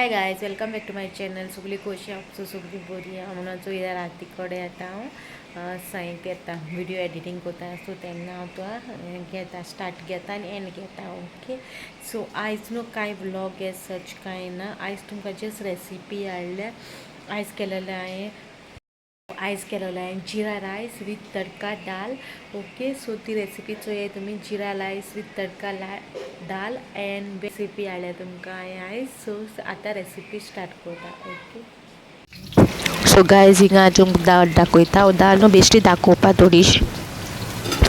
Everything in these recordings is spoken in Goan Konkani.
Hi guys, welcome back to my channel. सगळी कशी आसा? सगळी बरी आहा म्हणून चोयला. राती कडेन आतां हांव सायक येता, व्हिडियो एडिटींग करता. सो तेन्ना हांव तो घेता, स्टार्ट घेता आनी एंड घेता. ओके, सो आयज न्हू कांय व्लॉग एज सच कांय ना. आयज तुमकां जस्ट रेसिपी हाडल्या. आयज केलेलें हांवें, आयज केलेलो हांवें जिरा rice with tadka dal. Okay, so ती रेसिपी चोयाय तुमी. जिरा rice with tadka dal and recipe हाडल्या तुमकां हांवें आयज. सो आतां रेसिपी स्टार्ट करता. ओके, सो गायज, हिंगा तुमकां दाळ दाखयता हांव. दाळ न्हू बेश्टी दाखोवपा थोडीशी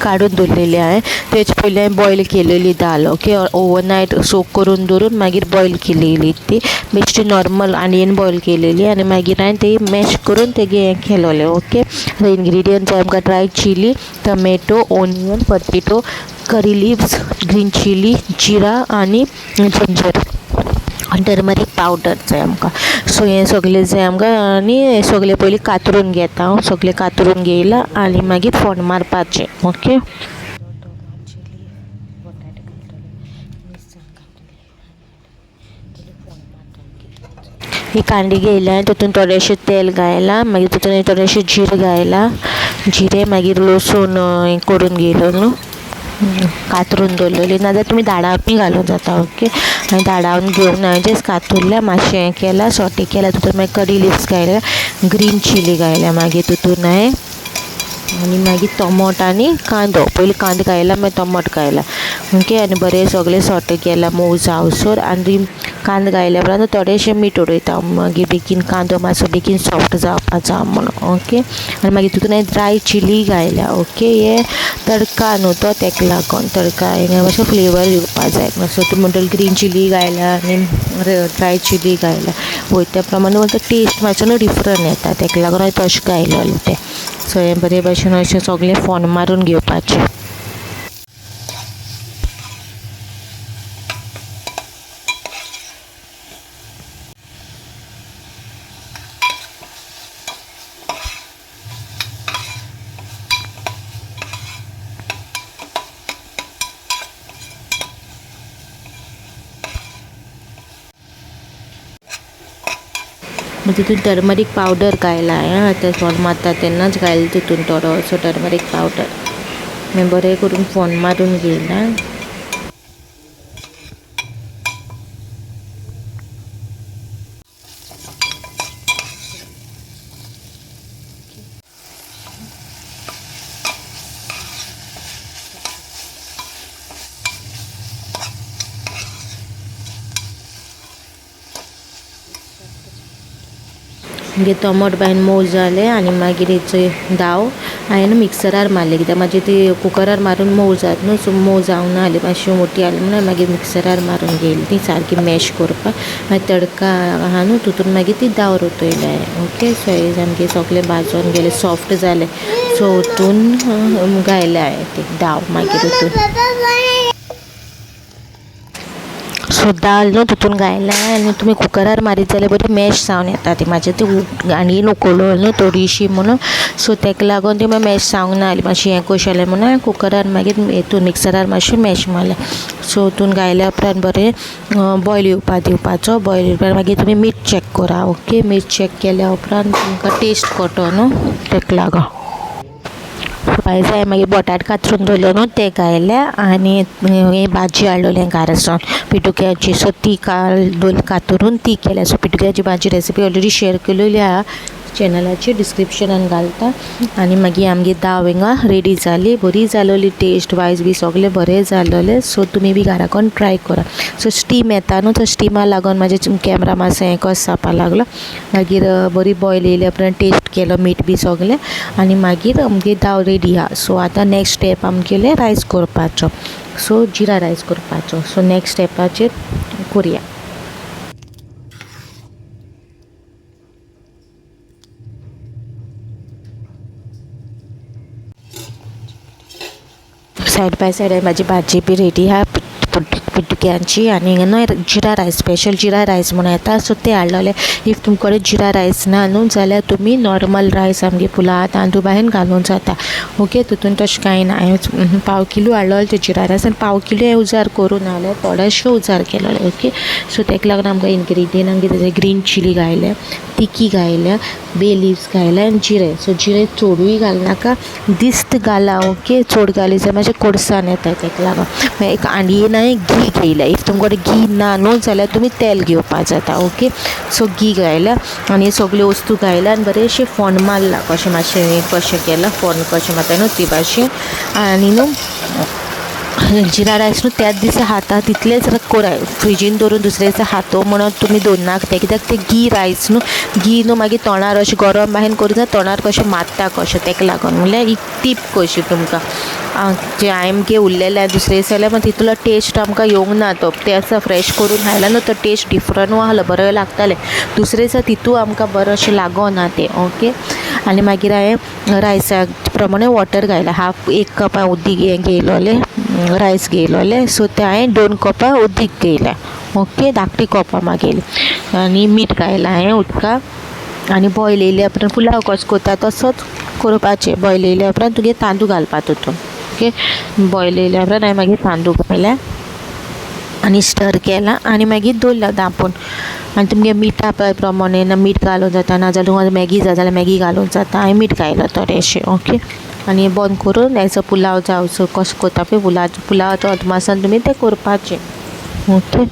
काडून दवरलेली हांवें. तेजे पयलीं हांवें बॉयल केलेली दाल. ओके, ओवरनायट सोक करून दवरून मागीर बॉयल केलेली. ती बेश्टी नॉर्मल आनयन बॉयल केलेली आनी मागीर हांवें ती मॅश करून तेगे हें केलोलें. ओके, इन्ग्रिडियंट्स आमकां dry chilli, tomato, onion, potato, curry leaves, green chilli, जिरा आनी जिंजर आनी टर्मरीक पावडर जाय आमकां. सो हें सगळें जाय आमकां आनी हें सगळें पयलीं कातरून घेता हांव. सगळें कातरून घेयलां आनी मागीर फोण्ण मारपाचें. ओके, चिली, बटाटे घालतले, मिरसांग घातली, पयलीं फोण्ण मारता. ही कांडी घेयल्या, तितून थोडेशें तेल घायलां, मागीर तितून थोडेशें जिरें घायलां. जिरें, मागीर लसूण हें करून घेयलो न्हू, कातरून दवरलेली. नाजाल्यार तुमी दाडां घालूं जाता. ओके, हांवें धाडावन घेवंक ना, हांवें जस्ट कातरल्या, मातशें हें केलां, सोटे केल्या. तितून मागीर करी लिव्स घायल्या, ग्रीन चिली घायल्या मागीर तितून हांवें आनी मागीर टोमोट आनी कांदो. पयलीं कांदो घायला, मागीर टोमोट घायला. ओके, आनी बरें सगळें सोटे केलां मोव जावसर. आनी कांदो घायल्या उपरांत थोडेशें मीठ उडयता, मागीर बेगीन कांदो मातसो बेगीन सॉफ्ट जावपा जाय म्हणून. ओके, आनी मागीर तितून हांवें ड्राय चिली घायल्या. ओके, हे तडका न्हू तो, तेका लागून तडका मातसो फ्लेवर येवपा जाय. मातसो तूं म्हणटलो ग्रीन चिली घायल्या आनी ड्राय चिली घायल्या, वयर त्या प्रमाणे टेस्ट मातसो न्हू डिफरंट येता, तेका लागून हांवें तशें घायलेलें तें. सो हें बरे भशेन अशें सगळें फोण्ण मारून घेवपाचें. तितून टर्मरीक पावडर घायला हांवें. आतां फोण्ण मारता तेन्नाच घायला तितून थोडोसो टर्मरीक पावडर. मागीर बरें करून फोण्ण मारून घेयला. मागीर टोमाट बायन मोव जालें आनी मागीर हेचे दाव हांवें मिक्सरार मारलें, कित्याक मागीर ती कुकरार मारून मोव जात न्हू. सो मोव जावंक ना जाली, मातशी मोटी जाली म्हणून मागीर मिक्सरार मारून घेयली ती सारकी मॅश करपाक. मागीर तडका आहा न्हू, तितून मागीर ती दाव रोतयली हांवें. ओके, सो हें सामकें सगळें भाजून गेलें, सॉफ्ट जालें. सो ओतून घायलें हांवें ती दाव मागीर ओतून. सो दाल न्हू तितून घायला आनी तुमी कुकरार मारीत जाल्यार बरी मॅश जावन येता ती. मातशें ती आनी उकळ्ळो न्हू थोडीशी म्हणून, सो तेका लागून ती मागीर मॅश जावंक ना जाली, मातशी हें कशी जालें म्हणून हांवें कुकरार मागीर हितून मिक्सरार मातशें मॅश मारलें. सो ओतून घायल्या उपरांत बरें बॉयल येवपा दिवपाचो. बॉयल येवपा मागीर तुमी मीठ चॅक करा. ओके, मीठ चॅक केल्या उपरांत तुमकां टेस्ट कळटलो न्हू, तेका लागून. जाय मागीर बटाट कातरून दवरलो न्हू, ते घायले आनी हे भाजी हाडलेली घारासून पिटुक्याची. सो ती काल कातरून ती केल्या. सो पिटुक्याची भाजी रेसिपी ऑलरेडी शेयर केलेली आहा चॅनलाचेर, डिस्क्रिप्शनान घालता. आनी मागीर आमगे दाव हिंगा रेडी जाली. बरी जालोली, टेस्ट वायज बी सगळें बरें जालोलें. सो तुमी बी घराकोन ट्राय करा. सो स्टीम येता न्हू, तो स्टिमा लागून म्हाजे कॅमरा मातसो हें कसो जावपा लागलो. मागीर बरी बॉयल येयल्या उपरांत टेस्ट केलो, मीठ बी सगळें, आनी मागीर आमगे दाव रेडी आहा. सो आतां नेक्स्ट स्टेप आमगेलें रायस करपाचो. सो जिरा रायस करपाचो. सो नेक्स्ट स्टेपाचेर करुया. सायड बाय सायड म्हाजी भाजी बी रेडी आहा. पिड्डुक्यांची आनी न्हय जिरा रायस स्पेशल जिरा रायस म्हणून येता सो ते हाडलेले. If तुमचे कडेन जिरा रायस ना न्हू जाल्यार तुमी नॉर्मल रायस आमगे पुलाव तांदूळ बाहेर घालूंक जाता. ओके, तितून तशें कांय ना. हांवें पाव किलो हाडलेलो ते जिरा रायस आनी पाव किलो हांवें उजार करूं ना जाल्यार थोडेशे उजार केलोले. ओके, सो ताका लागून आमकां इनग्रिडियंट कितें जाय, ग्रीन चिली घायल्या, तिकी घायल्या, बे लिव्स घायल्या आनी जिरें. सो जिरें चडूय घालनाका, दिस्त घाला. ओके, चड घाली जाल्यार मातशें कोडसाण येता ताका लागून. मागीर एक हांडयेन हांवें घी घेयलें. If तुमचे कडेन घी ना न्हू जाल्यार तुमी तेल घेवपा जाता. ओके, सो घी घायल्या आनी सगल्यो वस्तू घायल्या आनी बरेंशें फोण्ण मारलां कशें मातशें कशें केलां फोण्ण कशें मारता न्हू ते भाशेन. आनी न्हू जिरा रायस न्हू त्याच दिसा खाता तितलेंच कोराय, फ्रिजीन दवरून दुसरे दिसा खातो म्हणून तुमी दवरनाका तें, कित्याक तें घी रायस न्हू, घी न्हू मागीर तोंडार अशें गरम बाहेर करूं जाय, तोंडार कशें मारता कशें, ताका लागून म्हणल्यार एक टीप कशी तुमकां. जें हांवें उरलेलें दुसरे दिसा जाल्यार मागीर तितलो टेस्ट आमकां येवंक ना तो, ते आसा फ्रेश करून खायला न्हू तो टेस्ट डिफरंट आहलो, बरो लागतालें. दुसरे दिसा तितू आमकां बरो अशें लागोना तें. ओके, आनी मागीर हांवें रायसा प्रमाणे वॉटर घायलां. हाफ एक कप हांवें उदीक हें घेयलोलें, रायस घेयलोलें, सो तें हांवें 2 कपां उदीक घेयलां. ओके, धाकटी कपां म्हागेलीं. आनी मीठ घायलां हांवें उदकाक आनी बॉयल येयल्या उपरांत पुलाव कसो करता तसोच करपाचें. बॉयल येयल्या उपरांत तुगे तांदूळ घालपा तितून. ओके, बॉयल येयल्या उपरांत हांवें मागीर तांदूळ घायले आनी स्टर केलां आनी मागीर दवरला धांपून. आनी तुमगे मिठा प्रमाणे ना मीठ घालूंक जाता, नाजाल्यार तुमकां मॅगी जाय जाल्यार मॅगी घालूंक जाता. हांवें मीठ घायलां थोडेशें. ओके, आनी बंद करून एज अ पुलाव जावचो कसो करता पळय पुलावाचो अदमासान तुमी तें करपाचें. ओके,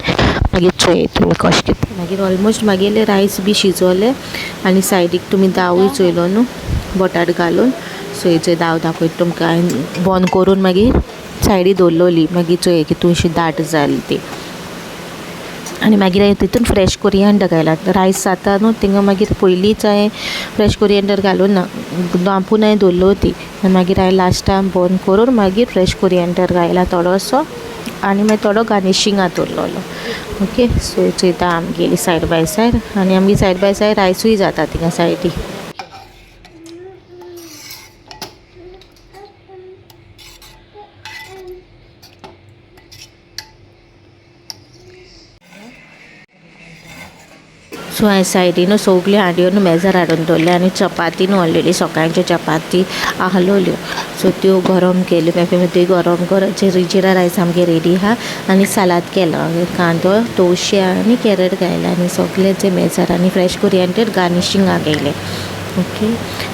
मागीर चोय तुमी कशें कितें. मागीर ऑलमोस्ट मागीर रायस बी शिजोले आनी सायडीक तुमी दावूय चोयलो न्हू बटाट घालून. सो हेचो दाव दाखयता तुमकां. हांवें बंद करून मागीर सायडी दवरलोली, मागीर चोय कितूशी दाट जाली ती. आनी मागीर हांवें तितून फ्रेश कोरियंडर घायला. रायस जाता न्हू थिंगा मागीर पयलींच हांवें फ्रेश कोरियंडर घालूं ना, धांपून हांवें दवरलो ती. आनी मागीर हांवें लास्टाक बंद करून मागीर फ्रेश कोरियंडर घायला थोडोसो आनी मागीर थोडो गार्निशिंगा दवरलोलो. ओके, सो चोयता आमगेली सायड बाय सायड आनी आमगे सायड बाय सायड रायसूय जाता थिंगा सायडी. सो हांवें सायडीन सगल्यो हांडयो न्हू मेजार हाडून दवरल्यो आनी चपाती न्हू ऑलरेडी सकाळच्यो चपाती आहलोल्यो, सो त्यो गरम केल्यो. मागीर त्यो गरम करून जिरा रायस आमगे रेडी आहा आनी सालाद केलो, कांदो तवशें आनी कॅरट घायला आनी सगळें जे मेजार आनी फ्रेश कोरियंडर गार्निशिंगाक घायलें. ओके,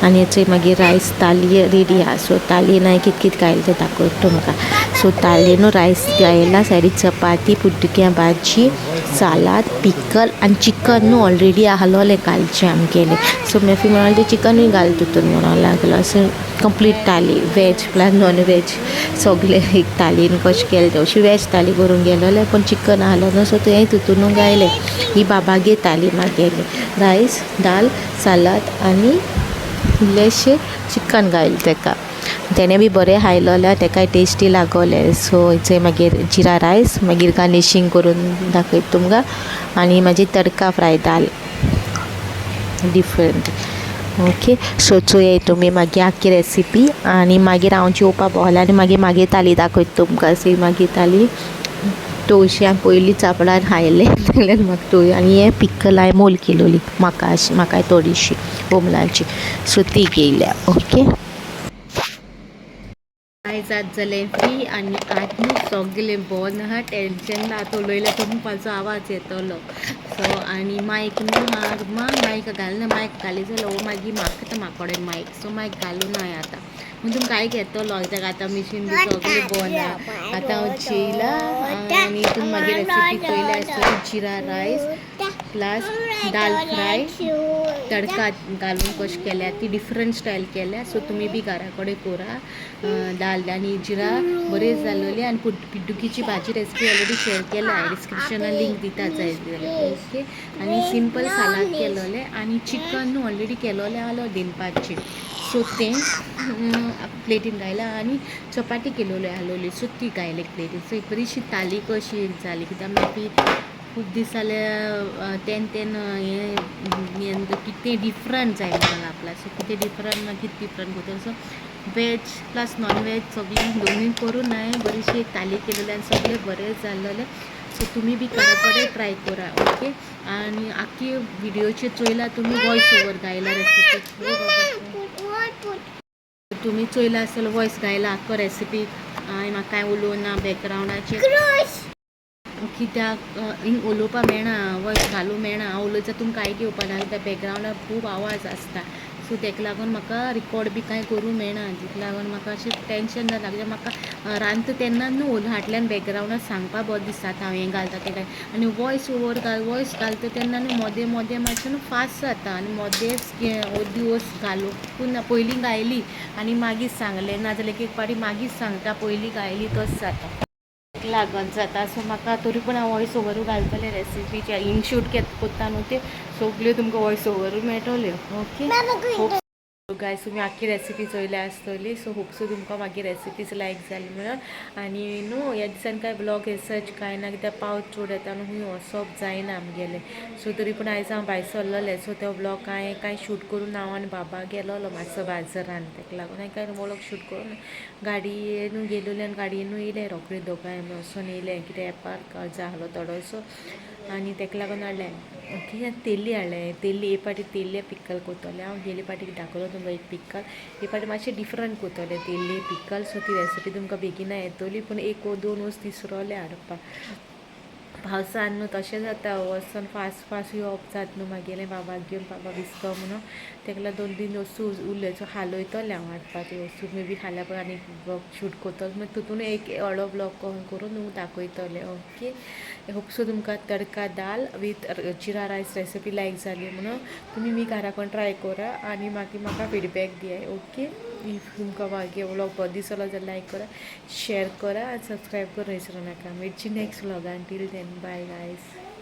आनी हेचे मागीर रायस ताली रेडी आहा. सो तालयेन हांवें कितें कितें घायलें तें दाखयता तुमकां. सो तालयेन न्हू रायस घायला, सायडीक चपाती, पुड्डुक्या भाजी, सालाद, पिकल आनी चिकन न्हू ऑलरेडी आहलोलें कालचें आमगेलें. सो मेफी म्हणोन तें चिकनूय घाल तितून म्हणोन लागलो. So complete thali, veg plus non veg सगलें एक तालयेन कशें केलें तें. अशी वेज थाली करूंक गेलोलें पूण चिकन आहलो न्हू, सो तें तितूनू घायलें. ही बाबागे थाली म्हागेली, रायस, दाल, सालाद आनी इल्लेशें चिकन घायलें तेका. तेणें बी बरें खायलोलें, तेकाय टेस्टी लागोलें. सो हेचे मागीर जिरा रायस मागीर गार्निशींग करून दाखयता तुमकां. आनी म्हाजी tadka fry dal different. Okay, so चोयाय तुमी मागीर आख्खी रेसिपी आनी मागीर हांव जेवपा पावलें आनी मागीर मागीर थाली दाखयता तुमकां. सी मागीर थाली तवशें हांवें पयलीं चापडान खायलें जाल्यार म्हाका तोय आनी हें पिकल हांवें मोल केलोली म्हाका म्हाकाय थोडीशी बोमलाची, सो ती घेयल्या. ओके, आयज आज जालें फ्री आनी आज न्हू सगलें बंद आहा, टेंशन ना. आतां उलयल्यार तुमपाचो आवाज येतलो. सो आनी मायक न्हू आहा रुमा, मायक घालना, मायक घाली जाल्यार हो मागीर मागता म्हाकोडेन मायक. सो मायक घालूं ना आतां, पूण तुमकां आयक येतलो कित्याक आतां मिशीन बी सगलें बंद आहा. आतां हांव जेयलां आनी तुमी मागीर रेसिपी पयल्या आसतली, jeera rice plus dal fry tadka घालून कशें केल्या ती डिफरंट स्टायल केल्या. सो तुमी बी घरा कडेन करा. दाल आनी जिरा बरें जालोली आनी पिड्डुकीची भाजी रेसिपी ऑलरेडी शेअर केल्या, डिस्क्रिप्शनान लिंक दिता जाय जाल्यार. ओके, आनी सिंपल सालाद केलोलें आनी चिकन न्हू ऑलरेडी केलोलें आहलो दिनपाचें, सो तें प्लेटीन घायलां आनी चपाती केलोली आहलोली, सो ती घायली प्लेटीन. सो एक बरीशी थाली कशी जाली, कित्याक मागीर खूब दीस जाले तेन तेन हें कितें डिफरंट जाय म्हणून आपल्याक. सो कितें डिफरंट मागीर कितें डिफरंट करता. So veg plus non veg सगळें दोनूय करून हांवें बरीशी एक थाली केलेली आनी सगळें बरें जाल्लेलें. सो तुमी बी घरा कडेन ट्राय करा, ओके. आनी आख्खी व्हिडियोचेर चोयला तुमी वॉयस ओवर गायला रेसिपी. तुमी चोयला आसतलो वॉयस गायला आख्खो रेसिपी. हांवें म्हाका कांय उलोवं ना बॅकग्रावंडाचेर, कित्याक हिंग उलोवपा मेळना, वॉयस घालूं मेळना. हांव उलयता तुमकां आयक येवपा ना, कित्याक बॅकग्रावंडार खूब आवाज आसता. सो तेका लागून म्हाका रिकॉर्ड बी कांय करूं मेळना. तेका लागून म्हाका अशें टेंशन जाता, कित्याक म्हाका रांदता तेन्ना न्हू फाटल्यान बॅकग्रावंडार सांगपा बरें दिसता, आतां हांव हें घालता तें घालता. आनी वॉयस ओवर घाल वॉयस घालता तेन्ना न्हू मोदें मोदें मातशें न्हू फास्ट जाता आनी मोदेंच वॉयस घालूंक ना. पयलीं गायली आनी मागीर सांगलें, नाजाल्यार एक एक फावटी मागीर सांगता, पयलीं गायली तशें जाता, लागन जाता. सो म्हाका तरी पूण हांव वॉयस ओवरू घालतलें रेसिपीचे. हिंग शूट कोत्ता न्हू ते सगल्यो तुमकां वॉयस ओवरू मेळटल्यो, ओके. गायज, तुमी आख्खी रेसिपी चोयल्या आसतली. सो होप सो तुमकां मागीर रेसिपीज लायक जाली म्हणून. आनी न्हू ह्या दिसान कांय ब्लॉग सच कांय ना, कित्याक पावस चड येता न्हू, खूंय वचप जायना आमगेलें. सो तरी पूण आयज हांव भायर सरलेलें, सो तो ब्लॉग हांवें कांय शूट करूं ना. हांव आनी बाबा गेलोलो मातसो बाजारान, ताका लागून हांवें कांय व्लॉग शूट करूं. गाडयेनू गेलोलें आनी गाडयेनू येयलें रोखडें, दोगांय वचोन येयलें, कित्याक येपार जालो थोडोसो आनी ताका लागून हाडलें. ओके, तेल्ली हाडलें. तेल्ली एक फावटी तेल्ले पिक्कल कोत्तोलें हांव. गेले फावटी दाखयलो तुमकां एक पिक्कल, हे फावटी मातशें डिफरंट कोत्तोलें तेल्ली पिक्कल. सो ती रेसिपी तुमकां बेगिना येतली, पूण एक वो दोन वस्त इसरोलें हाडपाक. पावसान न्हू तशें जाता, वचोन फास्ट फास्ट येवप जाता न्हू मागेलें बाबाक घेवन, बाबा विसतो म्हणून. ताका लागून दोन तीन वस्तू उरल्यो, सो हालयतलें हांव हाडपा त्यो वस्तू. मे बी हाल्या पळय आनी ब्लॉग शूट करतलो, मागीर तितून एक व्हडलो ब्लॉग करून तुमकां दाखयतलें, ओके. होप सो तुमकां तडका दाल with jeera rice recipe like जाली म्हणून. तुमी मी घरा ट्राय करा आनी मागीर म्हाका फिडबॅक दियाय, ओके. If तुमकां मागीर व्लॉग बरो दिसलो जाल्यार लायक करा, शेअर करा आनी सबस्क्रायब करूं विसरू नाका. मेळची next व्लॉगान. Till then, bye guys.